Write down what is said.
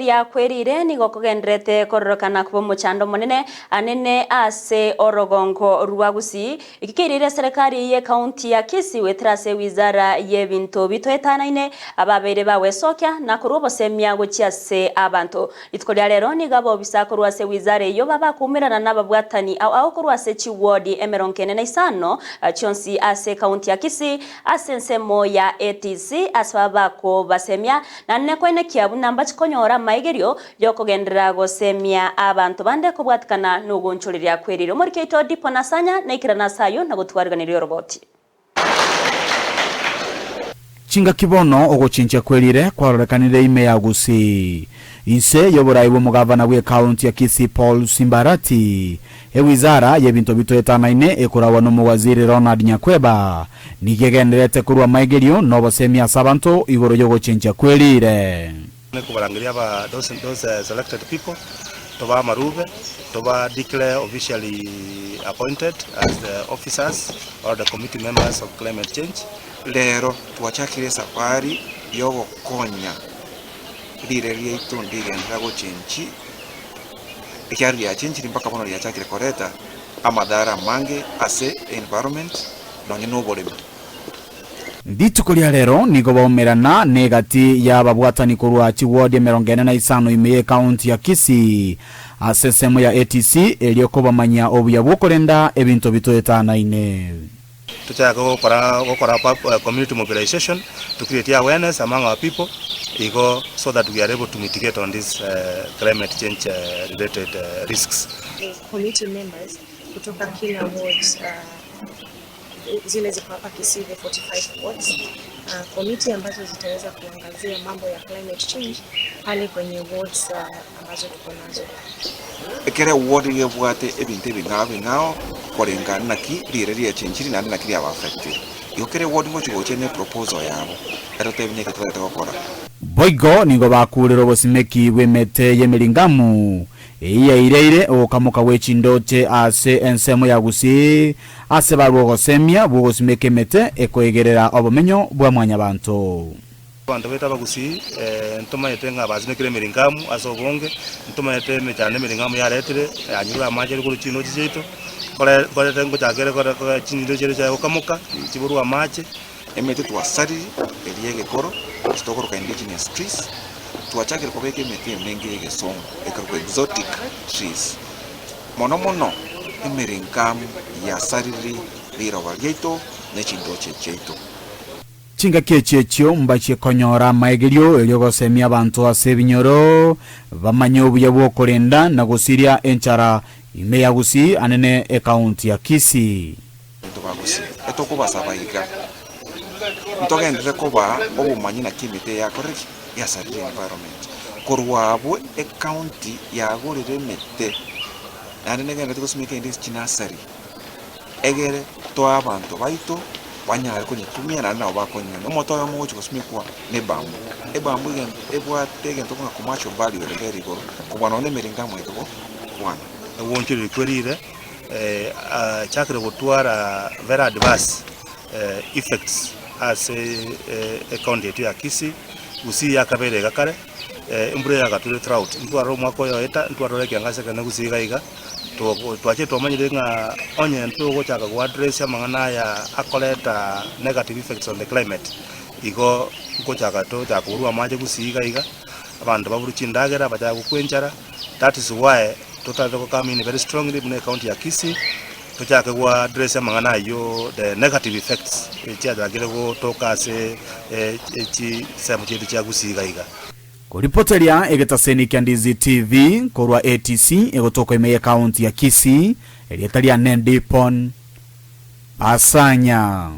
Ogoonchoreria kw'erire nigo kogendererete kororokana koba omochando omonene anene ase orogongo rwa Gusii. Eki keirire eserekari y'ecounty ya Kisii goetera ase ewizara y'ebinto bitoetanaine ababeire bagwesokia na korua obosemia gochia ase abanto. Rituko ria rero nigo abobisa korwa ase ewizara eyio babakoumerana nababwatani ao ao korwa ase chiwodi emerongo ene na isano chionsi ase ecounty ya Kisii ase ensemo ya ATC ase babakobasemia Naende koenekia buna mbache konyora amaigerio y'okogenderera gosemia abanto bande kobwatikana nogoonchoreria kw'eriri. Omoriki oito Dipo Nasanya naikerane ase ayio na gotwariganiria oroboti. Chingaki bono ogochinchia kw'erire kwarorekanire ime ya Gusii. Inse y'oborai bw'omogavana bw'ecounty ya Kisii Paul Simbarati, ewizara y'ebinto bitoetanaine ekoragwa n'omowaziri Ronald Nyakweba nigo egendererete korwa amaigerio na obosemia ase abanto igoro y'ogochenchia kw'erire. Nikobarangeria aba those, those selected people toba amarube toba declare officially appointed as the officers or the committee members of climate change. Rero twachakire esafari y'ogokonya Riire riaito ndigenderera gochenchi, ekiagera riachenchiri mpaka bono riachakire koreta amadhara amange ase environment nonye na oboremi. Rituko ria rero nigo baumerana negati y'ababwatani korwa chiwodi 45 ime y'ekaunti ya Kisii ase ensemo ya ATC erio kobamanyia obuya bw'okorenda ebinto bitoetanaine. Tochake gokora gokora community mobilization to create awareness among our people igo so that we are able to mitigate on this climate change related risks. Committee members kutoka kila wards zile ziko hapa Kisii the 45 wards committee ambazo zitaweza kuangazia mambo ya climate change pale kwenye wards ambazo tuko nazo. Ekero eward gebwate ebinto ebing'ao bing'ao koreng'ana naki riire riachenchiri naende naki riaba affected. Igo kera eward ngochi gocha ne proposal yabo erotebie neke totagete gokora. Boigo nigo bakuurire obosimeki bw'emete y'emeringamu, eyio yaireire ogokamoka gwe chindoche ase ensemo ya Gusii, ase barue ogosemia bw'ogosimeka emete ekoegerera obomenyo bwa mwanyabanto. Abanto baito abagusii, ntomanyete ng'a basimekire emeringamu ase obonge, ntomanyete emechando emeringamu yaretire, yanyurure amache are korwa chindoche chiaito, kore korete ngochaka ere kore kore chindoche chiaito chiaye gokamoka, chiborwe amache. Emete twasarire eria y'egekoro, ase tokoroka indigenous trees, twachakire kobeka emete emenge y'egesongo ekorokwa exotic trees. Mono mono emeringamu yasarire riroba riaito ne chindoche chiaito. Chingaki echi echio mbachie konyora amaegerio erio gosemia abanto ase ebinyoro, bamanye obuya bw'okorenda na gosiria enchara ime ya Gusii anene ekaunti ya Kisii. Abanto ba Gusii, etokobasaba iga, ntogenderere kobaa obomanyi naki emete yakorire ki? Yasarire environment. Korwa abwo ecounty yagorire emete, naende negendererete gosimeka ende ase chinursery, egere toe abanto baito banyare konyetumia naende nabo bakonywa. Omote oyomo ogochia gosimekwa ne ebambu, ebambu egento ebwate egento buna commercial value ere mbere igoro kobua nonye na emeringo amo eke gokwana. Ogoonchoreria kwerire chakire gotwara very adverse effects ase ecounty yaito ya Kisii, Gusii yakabeire iga kare, embura eyagature throughout, ntwarora omwaka oyo oeta, ntwarora ekiangasi ekenene Gusii iga iga, twachire twamanyire ng'a onye ntogochaka go address amang'ana aya akoreta negative effects on the climate, igo nkochaka tochaka koburwa amache Gusii iga iga, abanto baburwe chindagera, bachake gokwa enchara, that is why totarete go come in very strongly buna ecounty ya Kisii, tochake go address amang'ana ayio the negative effects chiachakire gotoka ase chisemo chiaito chia Gusii iga iga. Koripoteria egetaseni kia Ndizi TV korwa ATC egotoka ime y'ekaunti ya Kisii, erieta riane Dipon Basanya.